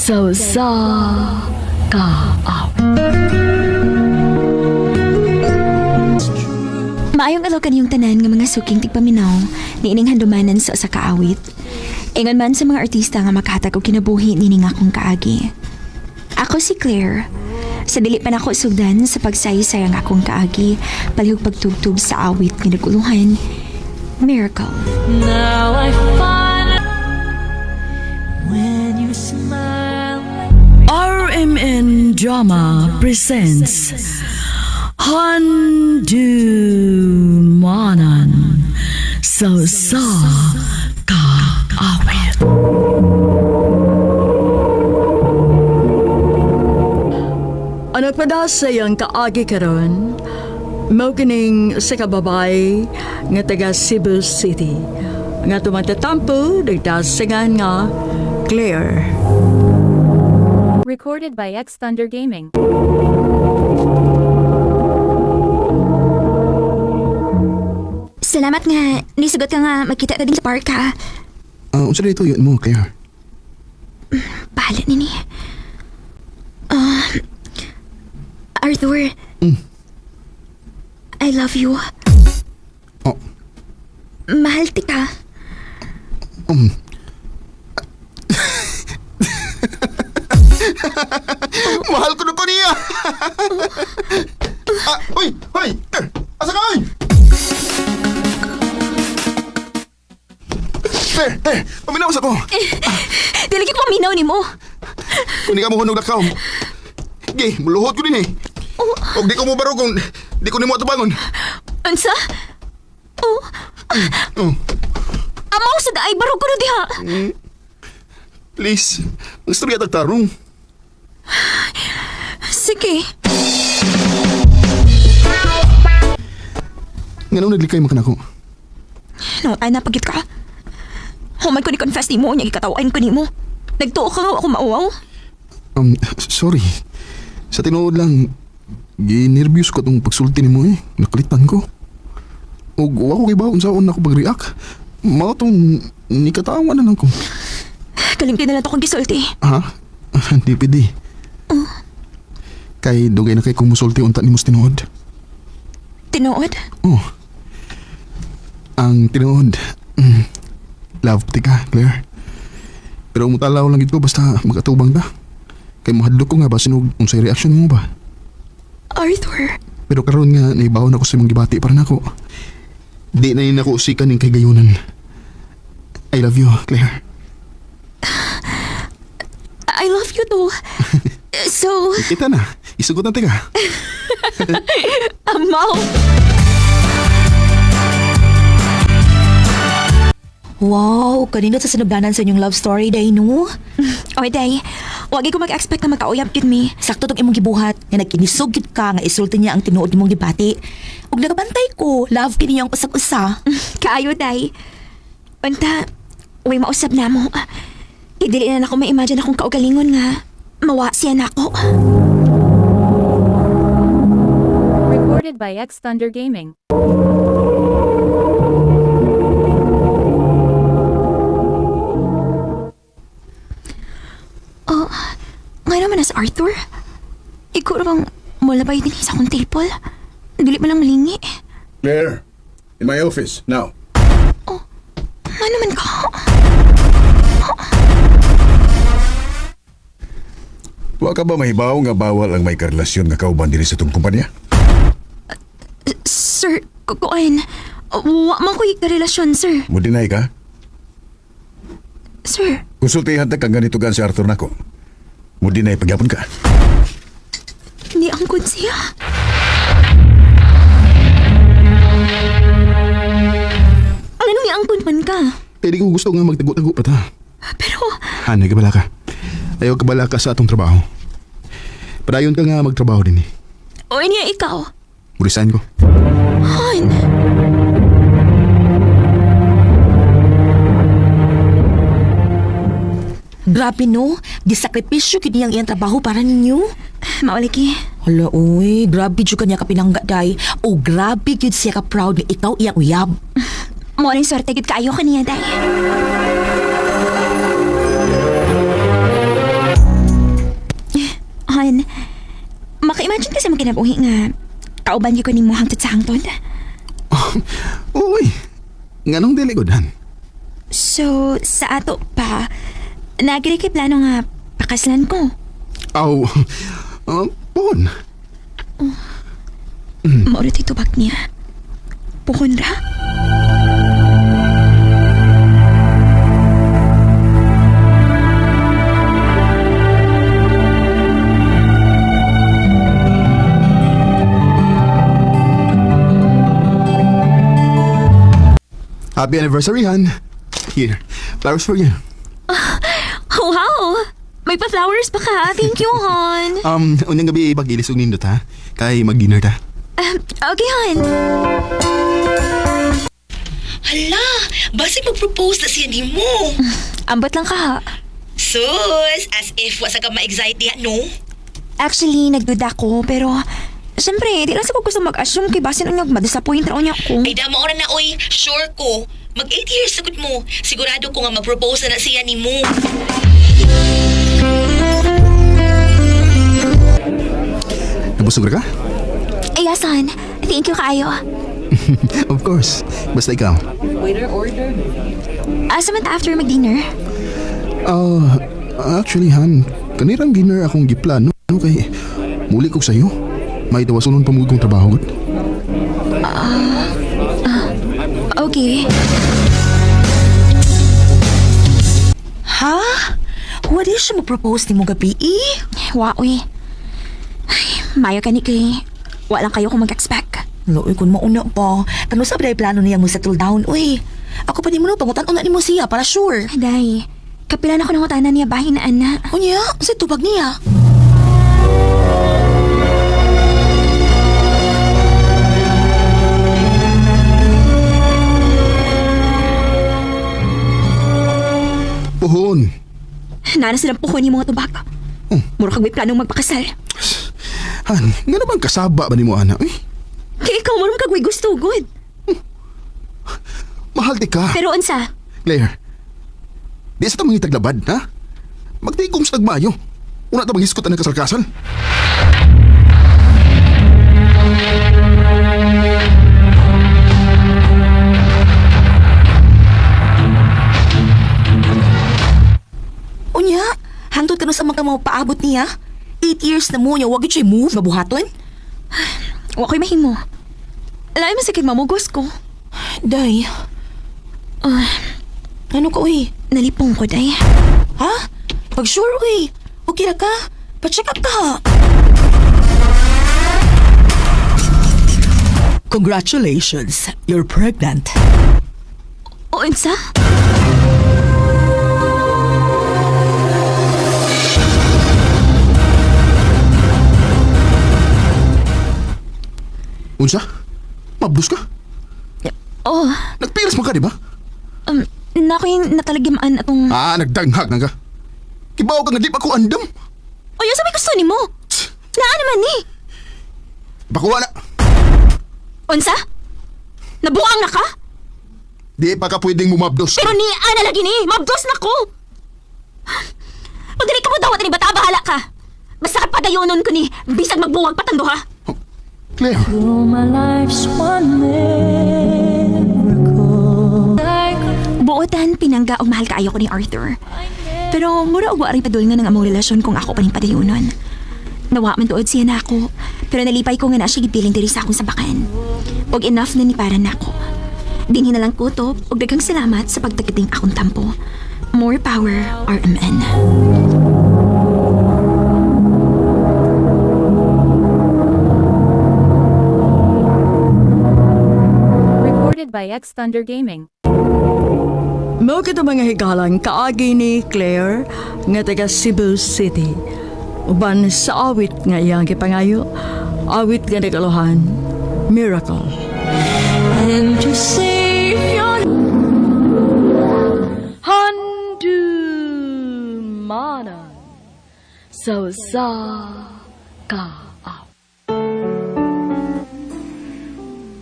Sa usa ka awit. Maayong adlaw kaniyong tanan nga mga suking tigpaminaw niining handumanan sa usa ka awit. Ingon man sa mga artista nga makahatag og kinabuhi nining akong kaagi. Ako si Claire. Sa dili pa nako sugdan sa pagsaysay ang akong kaagi, palihog pagtugtog sa awit nga naguluhan, Miracle. Now I find when you smile. RMN Drama presents Handumanan sa usa ka awit. Ang nagpadasay ang kaagi karon, mao kining sa kababay nga taga Cebu City nga tumatatampo nagdasingan nga Claire. Recorded by X Thunder Gaming. Salamat nga nisugot ka nga magkita ta din sa park ha. Ah, unsa dito yun mo, Claire? Bahala nini. Ah, Arthur. I love you. Oh, Mahal ti ka. Mahal ko na ko niya! Ah, hoy! Hoy! Claire! Asa ka, hoy? Claire! Claire! Paminaw sa ko! Dili ko paminaw nimo. Kung di ka mo hunog lakaw. Ge, muluhot ko din eh. Og di ko mo barog kung di ko nimo atubangon. Unsa? Oh, Oh, amaw sa daay barog ko na diha. Please. Magstorya tag tarong. Sige. Nganong naglikay man ka nako? No, ay napagit ka. Human ko ni confess nimo, nya gikatawan ko nimo. Nagtuo ka nga ako mauwaw. Sorry. Sa tinuod lang, ginervyos ko tong pagsulti nimo eh. Nakalitan ko. Og wa ko kay baon saon ako pag-react. Mao tong nikatawa na lang ko. Kalimti na lang to kong gisulti. Ha? Di pwede. Kay dugay na kay kung musulti unta nimo sa tinuod. Tinuod? Oh. Ang tinuod. Love ti ka, Claire. Pero mutalaw lang gid ko basta makatubang ta. Kay mahadlok ko nga ba sinog unsay reaction mo ba? Arthur. Pero karon nga naibaw na ko sa imong gibati para nako. Di na nako usikan ning kay gayunan. I love you, Claire. I love you too. So, Kita na. Isugot na tika. amaw. Wow, kanino sa sinugdanan sa inyong love story, day, no? Oy, day. Wagi ko mag-expect na magkauyab gyud mi. Sakto tong imong gibuhat, nga nagkinisog gid ka nga isulti niya ang tinuod nimong gibati. Ug nagabantay ko, love kini ang usag-usa. Kaayo, day. Unta, uy, mausab na mo. Kay dili na nako ma-imagine akong kaugalingon nga. Mawa siya nako. Recorded by X Thunder Gaming. Oh, nga naman na si Arthur. Ikaw ra bang mulabay din sa akong table? Dili man lang malingi. Claire, in my office, now. Nga naman ka? Wa ka ba mahibaw nga bawal ang may karelasyon nga kauban diri sa itong kumpanya? Sir, kukuan. Wa man ko'y karelasyon, sir. Mo deny ka? Sir, Konsultihan ta kang ganito gan si Arthur nako. Mo deny pagyapon ka. hindi angkon siya. Ang anong iangkon man ka? Kay di ko gusto nga magtago-tago pa ta. Pero, Hanay, kabala ka. Ayaw kabala ka sa atong trabaho. Padayon ka nga magtrabaho din eh. oy niya ikaw. Murisan ko. Han. Grabe no, gisakripisyo kini ang iyang trabaho para ninyo. Mauliki. Hala, uy, grabe jud kanya ka pinangga, day. O grabe gyud siya ka proud nga ikaw iyang uyab. Mo ning swerte gid kaayo kaniya, day. sa mga kinabuhi nga kauban gyud ko nimo hangtod sa hangtod? Uy, nganong dili ko dan? So, sa ato pa, nagiri kay plano nga pakaslan ko. Aw, pohon. Mauro to'y tubag niya. Puhon ra. Happy anniversary, Han. Here, flowers for you. Oh, wow! May pa-flowers pa ka. Thank you, Hon. Unyang gabi pag-ilis og nindot ha. Kay mag-dinner ta. Okay, Hon. Hala, basig mag-propose na siya nimo. Ambot lang ka, ha? Sus, as if wa sa ka ma-excite diha, no? Actually, nagduda ko, pero... Siyempre, di lang sa ko gusto mag-assume kay basin unyag ma-disappoint ra unya ko. Ay, damo na na, oy. Sure ko. Mag 8 years sagot mo. Sigurado ko nga mag-propose na na siya nimo. Nabusog ra ka? Ay, asan? Thank you kaayo. Of course. Basta ikaw. Asa man ta after mag-dinner? Actually, Han, kanirang dinner akong giplano no, kay muli ko sa'yo. May tawasunon pa mo kong trabaho. Gud. Okay. Ha? Wa di siya mag-propose nimo gabi, eh? Wa, uy. Ay, mayo ka ni kay. Wa lang kayo kung mag-expect. Loy, kung mauna pa. Kano sa plano niya mo settle down, uy. Ako pa di mo no, pangutan una nimo siya para sure. Day, kapilan ako ng utanan niya bahin na ana. Unya, sa tubag niya. Puhon. Nana silang puhon yung mga tubag. Oh. Mura kag may planong magpakasal. Han, nga naman kasaba ba ni mo, ana? Eh, Kay ikaw mo kag may gusto, good. mahal di ka. Pero unsa? Claire, di sa tamang itaglabad, ha? Magtigom sa tagmayo. Una ta manghiskot ang kasal-kasal. Unya, hangtod kano sa mga paabot niya. 8 years na mo niya, wag siya move mabuhaton. Wa ko'y mahimo. Lain mo sa kay mamugos ko. Day. Ano ka, uy? Nalipong ko, day. Ha? Pag sure, uy. Okay ra ka? Pa-check up ka. Congratulations, you're pregnant. O unsa? Unsa? Mabdos ka? Oh, Nagpilas mo ka, di ba? Na ko yung natalagimaan atong... Ah, nagdanghag na ka. Kibaw ka nga di pa ko andam. O yun, sabi gusto ni mo. Naa naman ni. Pakuha na. Unsa? Nabuang na ka? Di pa ka pwedeng mumabdos. Pero ni ana lagi ni, mabdos na ko. Pag dili ka mo dawat ni bata, bahala ka. Basta ka padayonon ko ni, bisag magbuwag patang duha. Claire, Buotan, pinangga og mahal kaayo ko ni Arthur. Pero mura og wa rin padulngan ang among relasyon kung ako pa ning padayonon. Nawa man tuod siya na ako, pero nalipay ko nga na siya gipiling diri sa akong sabakan. Og enough na ni para nako. Dinhi na lang kutob og daghang salamat sa pagtagiting akong tampo. More power, RMN. Recorded by X Thunder Gaming. Mao kito mga higalan kaagi ni Claire nga taga Cebu City. Uban sa awit nga iyang gipangayo, awit nga nagaluhan, Miracle. And to save your Handumanan so sa ka.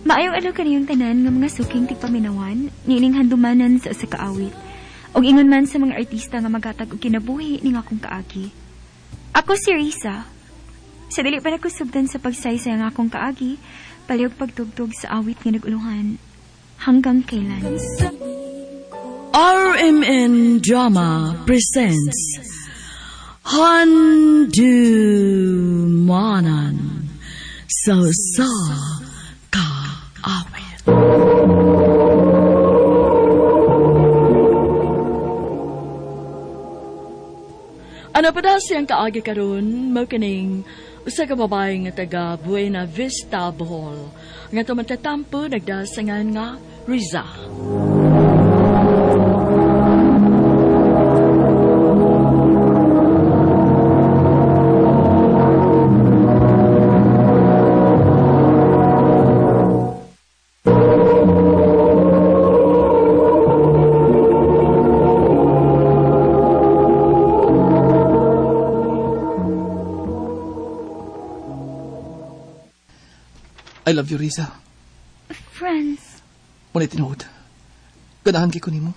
Maayong adlaw kaniyong tanan nga mga suking tigpaminawan, niining handumanan sa usa ka awit. Ug ingon man sa mga artista nga magatag og kinabuhi ning akong kaagi. Ako si Risa. Sa dili pa nagkusugdan sa pagsaysay ang akong kaagi, palihog pagtugtog sa awit nga naguluhan. Hanggang kailan? RMN Drama presents Handumanan sa sa kaawit. Ano pa daw siyang kaagi karon mo kining usa ka babae nga taga Buena Vista, Bohol nga tumatatampo nagdasangan nga Riza. I love you, Risa. Friends, Wala tinuod. Ganahan kay ko nimo.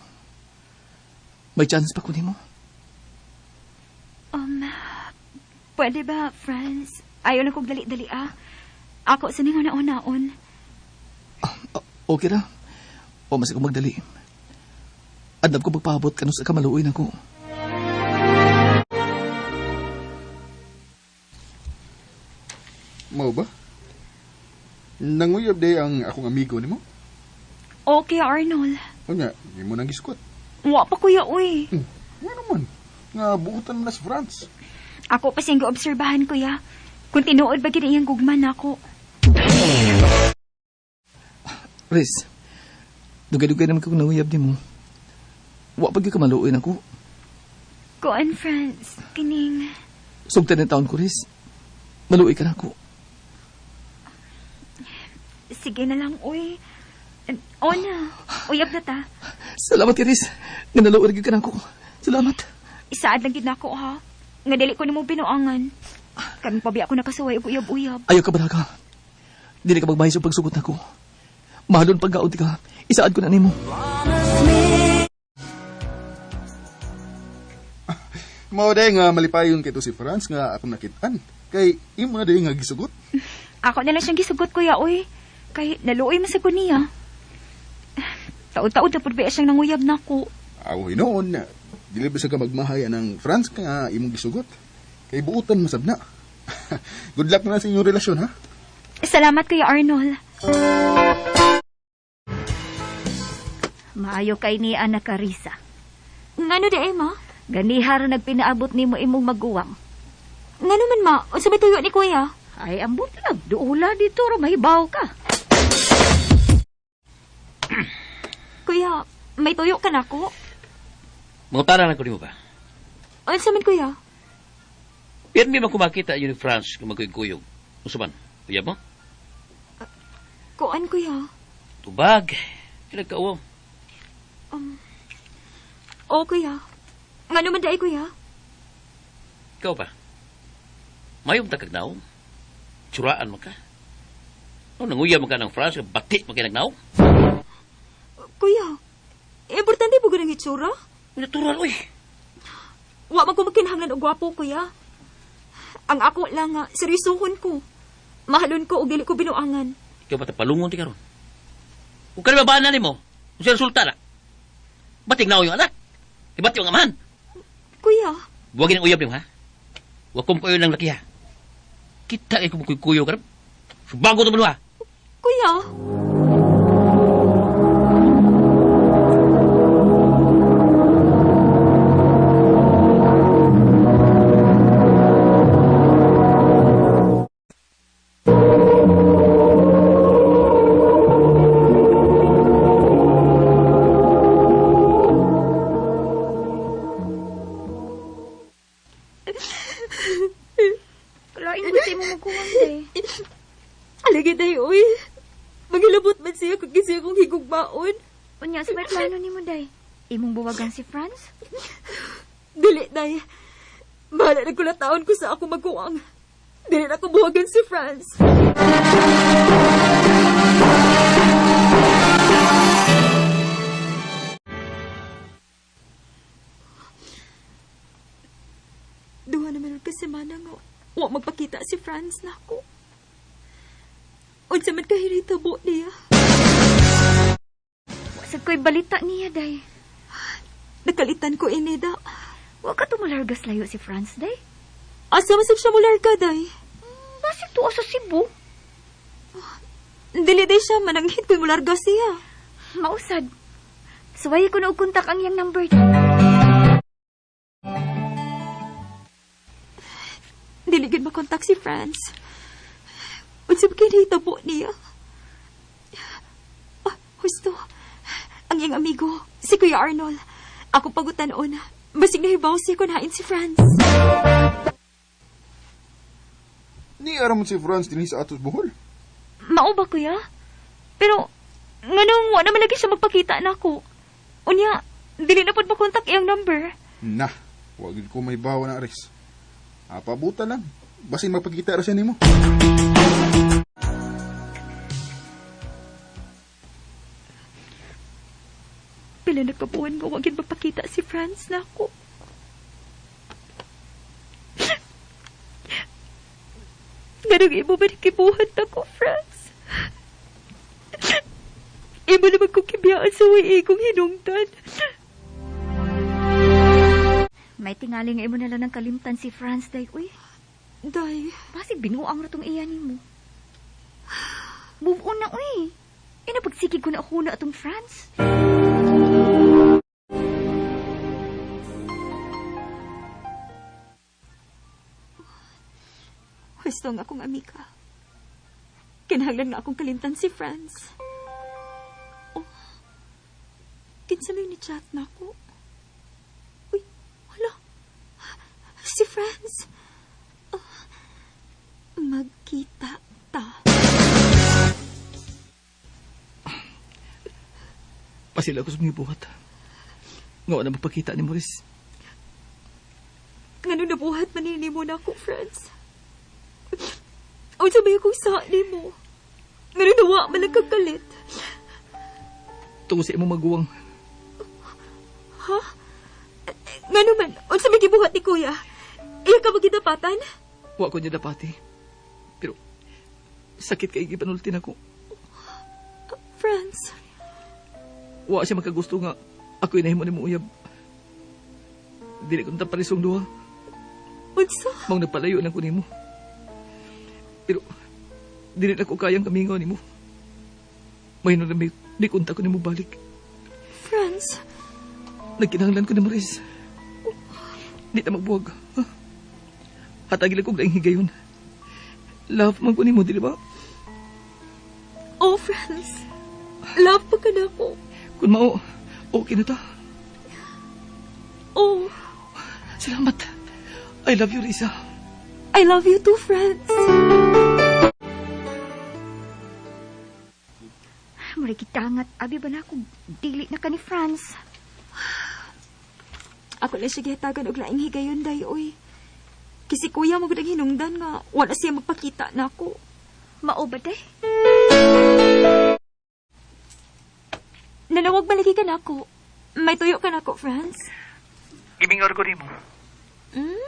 May chance pa ko nimo. um, pwede ba, friends? Ayaw na kong dali-dali ah. Ako sa ningo naon-naon. Ah, okay ra. O mas ako magdali. Adlab ko magpaabot kanu sa kamaluoy nako. Mao ba? Nanguyab day ang akong amigo nimo. Okay, Arnold. Unya, imo nang gisukot. Wa pa kuya, uy. Nga naman, nga buutan mo na sa France. Ako pa siyang obserbahan kuya. Kung tinuod ba gid iyang gugma nako. Riz, dugay-dugay naman ko nanguyab nimo. Wa pa gyud ka maluoy nako. Kuan, friends, kining Sugtan ng taon ko, Riz. Maluoy ka nako. sige na lang, uy. O na, uyab na ta. Salamat, Riz. Nga naluoy gyud ka nako. Salamat. Isaad lang gid nako ha. Nga dili ko nimo binuangan. Kami pa biya ako nakasuway og uyab-uyab. Ayaw ka balaga. Dili ka magbahay sa pagsugot nako. Mahalon pagkaod ka. Isaad ko na nimo. Mao day nga malipayon kay to si France nga akong nakitaan. Kay imo na day nga gisugot. Ako na lang siyang gisugot kuya, uy. Kay naluoy man sa ko niya. Taod-taod na pud biya siyang nanguyab nako. Aw hinuon, dili ba sa ka magmahay anang France ka nga imong gisugot. Kay buutan masab na. Good luck na sa inyong relasyon ha. Salamat kuya Arnold. Maayo kay ni Ana Carissa. Ngano di ay ma? Ganiha ra nagpinaabot nimo imong maguwang. Ngano man ma? Unsa may tuyo ni kuya? Ay ambot lang, duula dito ra mahibaw ka. Kuya, may tuyo ka nako? Mangutana lang ko nimo ba? Unsa man kuya? Pirmi man ko makita yun ni France kung magkuyog-kuyog. Unsa man? Uyab mo? Kuan kuya. Tubag. Kaya nagkauwaw. O kuya. Ngano man di ay kuya? Ikaw ba? Mayong takag naong. Tsuraan man ka. No, nanguyab man ka ng France, bati man kay nagnaong. Kuya, importante po ganang itsura? Natural, uy. Wa man ko magkinahanglan og gwapo, kuya. Ang ako lang nga, seryosohon ko. Mahalon ko og dili ko binuangan. Ikaw ba palungon ti karon? Kung kanima ba na nimo, kung siya resulta na. Bating naong yung anak. Ibati yung amahan. Kuya, Buwagin ang uyab nimo, ha? Huwag kong kayo ng laki, ha? Kita kay kumukuyo ka. Subago to mo, ha? kuya. Lain gud sa imong maguwang day. Alagi tayo, uy. Maghilabot man siya kung kasi akong higugmaon. Unya sa may plano nimo day. Imong buwagan si Franz? Dili, day. Bahala na ko na taon ko sa ako maguwang. Dili na ko buwagan si Franz. Duha naman ka semana nga. Wa magpakita si Franz nako. Unsa man kay hitabo niya? Wa sad ko'y balita niya, day. Nakalitan ko inida. Wa ka tumulargas layo si Franz, day. Asa man sab siya mularga, day? Basig tuwa sa Cebu. Dili day siya mananghid ko'y mularga siya. Mausad. Suwayi ko na og kontak ang iyang number. Dili gid makontak si Franz. Unsa man kay nahitabo niya? Ah, husto. Ang iyang amigo, si Kuya Arnold. Ako pagutan-on. Basig nahibaw siya kung hain si Franz. Ni aram si Franz dinhi sa atos Bohol. Mao ba, kuya? Pero, nganong wa naman lagi siya magpakita nako. Unya, dili na pud makontak iyang number. Na, wag gid ko may bawa na aris. Apabuta lang. Basin magpakita ra siya nimo. Pila na kabuan nga wa gid magpakita si Franz nako. Nganong imo ba nakibuhat nako, Franz? Imo naman kong kibiyaan sa way igong hinungdan. May tingali nga imo na lang ng kalimtan si Franz, day. Uy, Day, basig binuang ra tong iya nimo. Move on na, uy. Inapagsigig ko na ako na atong Franz. husto nga akong amika. Kinahanglan nga akong kalimtan si Franz. Oh, kinsa may ni-chat na ako? Uy, hala. Si Franz. Oh, magkita ta. Pasila ko sa mga buhat. Nga wala magpakita ni Maurice. Ngano nabuhat manini mo na ako, Franz? Unsa may akong sa nimo? Ngano nawa man lang kag kalit? Tungod sa imong maguwang. Ha? Ngano man, unsa may gibuhat ni kuya? Iya ka magidapatan? Wa ko niya dapati. Pero sakit kay gipanulti nako. Franz, Wa siya makagusto nga ako inahimo nimo uyab. Dili ko taparisong duha. unsa? Mao nagpalayo lang ko nimo. Pero dili na ko kayang kamingaw nimo. May na may di konta ko nimo balik. Franz, Nagkinahanglan ko ni Maris. Di ta magbuwag. Ha? Hatagi lang kog laing higayon. Love man ko nimo, dili ba? Oh, Franz. Love pa ka na ako. Kung mao, okay na ta. Oh, Salamat. I love you, Risa. I love you too, Franz. Mura gitangat, abi ba na ako dili na ka ni Franz. Ako lang siya gihatagan og laing higayon, day, oy. Kasi kuya mo gud ang hinungdan nga wala siya magpakita na ako. Mao ba, day? Nanawag malagi ka na ako. May tuyo ka na ako, Franz. Gimingaw ko nimo. Hmm?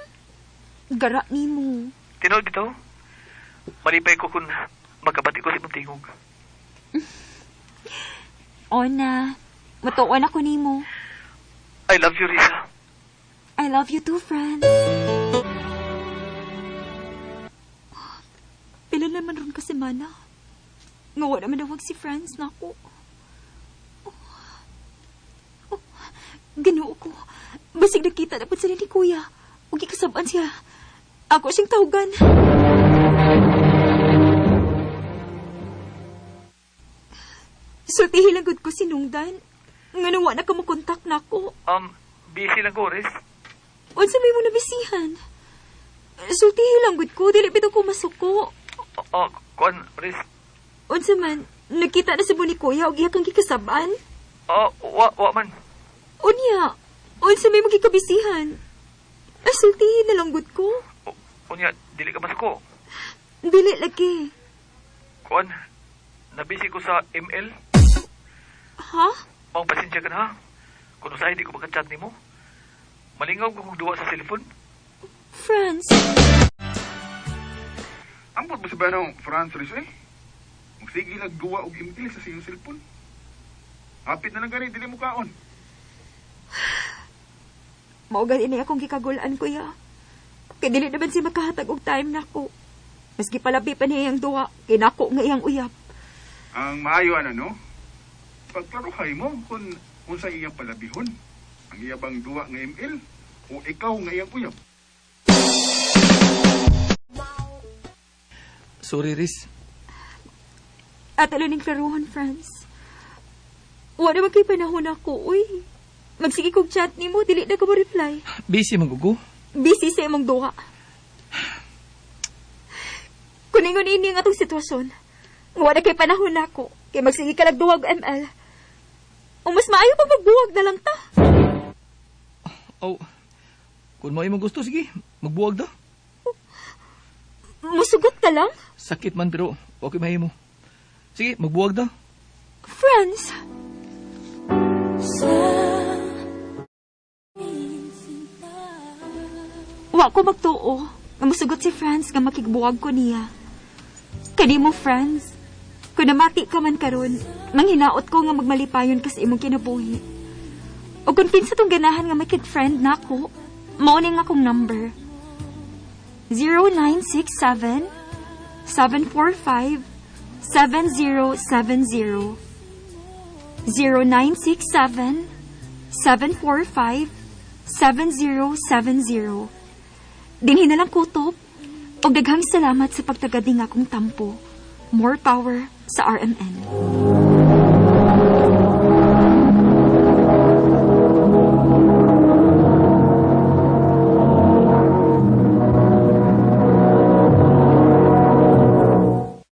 Gara nimo. Tinuod bitaw. Malipay ko kung magkabati ko sa imong tingog. Ona, matuon ako nimo. I love you, Risa. I love you too, Franz. Pila naman ron ka semana. Nga wala manawag si Franz nako. Oh. Oh, Ginoo ko. Basig nakita na po sila ni Kuya. Ug gikasab-an siya. Ako siyang tawagan. Sultihi lang gud ko sinungdan. Nga wa na ka makontak nako. Busy lang ko, Riz. Unsa may mo nabisihan? Sultihi lang gud ko, dili bitaw ko masuko. Oh, kuan, Riz. Unsa man, nagkita na sa ni kuya og iya kang gikasab-an. Oh, wa, wa man. Unya, unsa may magikabisihan? Ay, sultihi na lang gud ko. Unya, dili ka masuko. Dili lagi. Kuan, nabisi ko sa ML. Ha? Maong pasensya ka na ha. Kung usahay di ko makachat nimo. Malingaw ko kung duwa sa cellphone. Franz. Ambot ba sa ba ng Franz Riz eh? Magsige lang duwa og ML sa siyang cellphone. Hapit na lang gani, dili mo kaon. Mao gani ini akong gikagulaan, kuya. Kay dili naman siya makahatag og time nako. Maski palabi pa niya iyang duwa, kinako nga iyang uyab. Ang maayo ano no? Pagklaruhay mo kung unsa iyang palabihon. Ang iya bang duwa nga ML o ikaw nga iyang uyab. Sorry, Riz. At alo ning klaruhon, Franz. Wala man kay panahon ako, uy. Magsige kog chat nimo, dili na ko mo reply. Busy man ko. Busy sa imong duha. Kuningon ini ang atong sitwasyon. Wala kay panahon nako. Kay magsige ka lag duwag ML. O mas maayo pa magbuwag na lang ta. Oh, kung mo imong gusto, sige. Magbuwag da. Musugot ka lang? Sakit man pero okay mahimo. Sige, magbuwag da. Franz! Wa ko magtuo nga musugot si Franz nga makigbuwag ko niya. Kanimo, Franz, kung namati ka man karon, manghinaot ko nga magmalipayon ka sa imong kinabuhi. O kung kinsa tong ganahan nga makig-friend nako, mao ni nga akong number. 0967 745 7070. 0967 745 7070. Dinhi na lang kutob. Og daghang salamat sa pagtagad ning akong tampo. More power sa RMN.